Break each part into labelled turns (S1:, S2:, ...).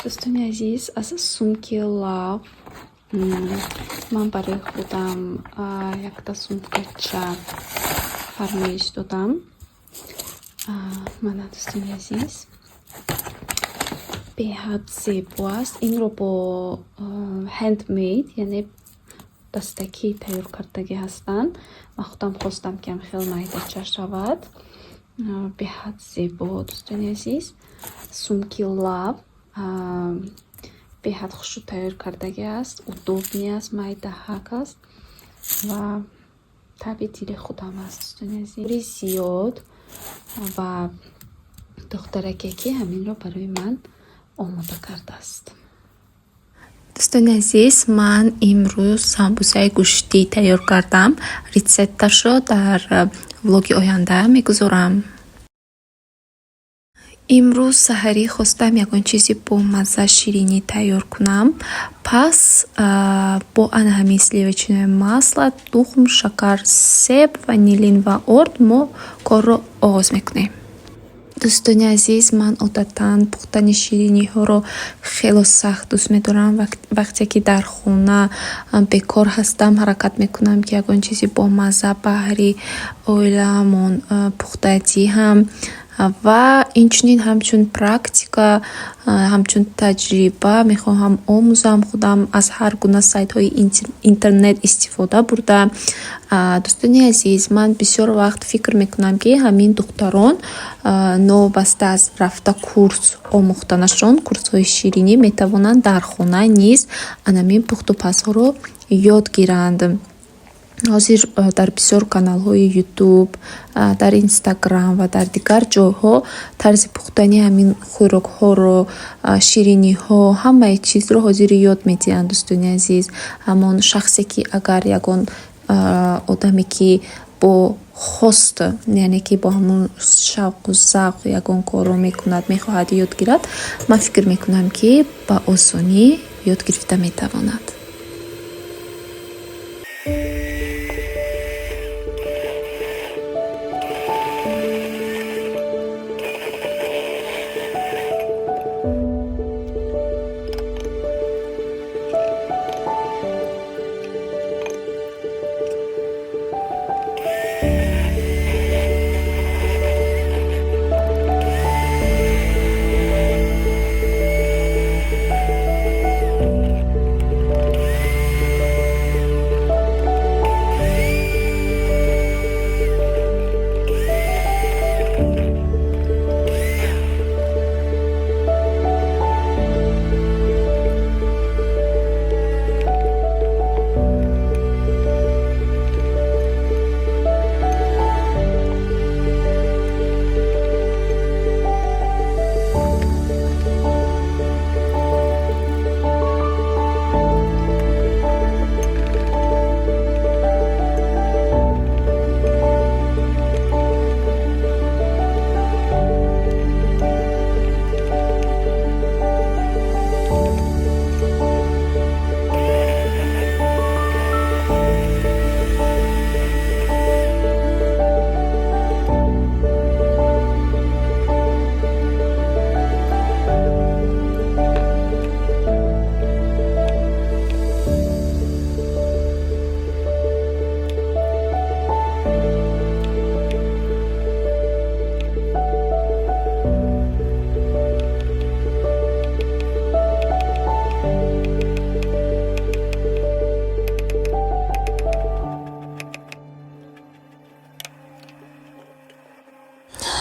S1: Дӯстони азиз, аз сумки Love ман барои худам якта сумкача фармоиш додам. Мана, дӯстони азиз, беҳад зебо аст. Инро бо handmade, яъне дастакӣ тайёр кардагӣ ҳастанд. Ман худам хостам, ки хел майдача шавад. Беҳад зебо, дӯстони азиз. Сумки Love беҳад хушрӯ тайёр кардагӣ аст, удобный аст, майдаҳак аст ва таби дили худам аст, дӯстони азиз. Зиёд ва духтараке, ки ҳаминро барои ман омода кардааст.
S2: Дӯстони азиз, ман имрӯз самбусаи гӯштӣ тайёр кардам. Рецепташро дар влоги оянда мегузорам. Имрӯз саҳарӣ хостам ягон чизи бомазза, ширинӣ тайёр кунам. Пас бо ана ҳамин сливочное масло, тухм, шакар, себ, ванилин ва орд мо корро оғоз мекунем. Дӯстони азиз, ман одатан пухтани шириниҳоро хело сахт дӯст медорам. Вақте ки дар хона бекор ҳастам, ҳаракат мекунам, ки ягон чизи бомазза баҳри оилаамон пухта диҳам ва инчунин ҳамчун практика, ҳамчун таҷриба мехоҳам омӯзам худам, аз ҳар гуна сайтҳои интернет истифода бурда. Дӯстони азиз, ман бисёр вақт фикр мекунам, ки ҳамин духтарон, новобаста аз рафта курс омӯхтанашон, курсҳои ширинӣ, метавонанд дар хона низ анамин пухтупазҳоро ёд гиранд. Ҳозир дар бисёр каналҳои Ютуб, дар Инстаграм ва дар дигар ҷойҳо тарзи пухтани ҳамин хӯрокҳоро, шириниҳо, ҳамаи чизро ҳозир ёд медиҳанд, дӯстони азиз. Ҳамон шахсе, ки агар ягон одаме, ки бо хост, яъне ки бо ҳамон шавқу завқ ягон корро мекунад, мехоҳад ёд гирад, ман фикр мекунам, ки ба осонӣ ёд гирифта метавонад.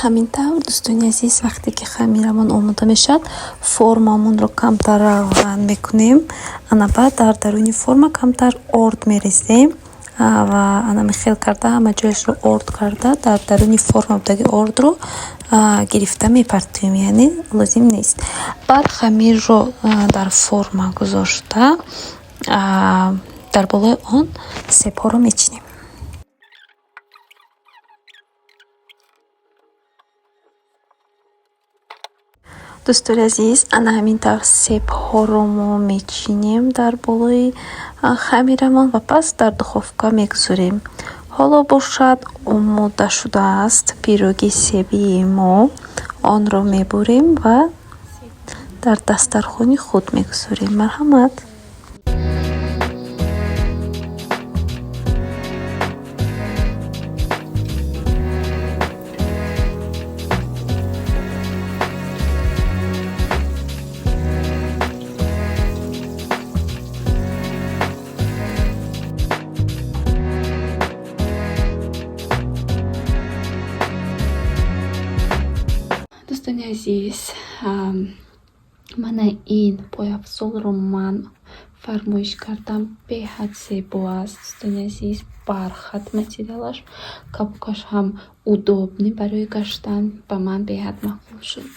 S1: Ҳамин тавр, дӯстони азиз, вақте ки хамирамон омода мешавад, формамонро камтар равған мекунем. Ана баъд дар даруни форма камтар орд мерезем ва ана хел карда, ҳама ҷояшро орд карда, дар даруни форма будаги ордро гирифта мепартоем, яъне лозим нест. Баъд хамирро дар форма гузошта, дар болои он себҳоро мечинем. Дӯстони азиз, ана ҳамин тавр себҳоро мо мечинем дар болои хамирамон ва пас дар духовка мегузорем. Ҳоло бошад, омода шудааст пироги себии мо. Онро мебурем ва Дар дастархони худ мегузорем. Марҳамат.
S2: Дӯстони азиз, мана ин пойафзолро ман фармоиш кардам. Беҳад зебо аст, дӯстони азиз. Бархат материалаш, каблукаш ҳам удобный барои гаштан. Ба ман беҳад маъқул шуд.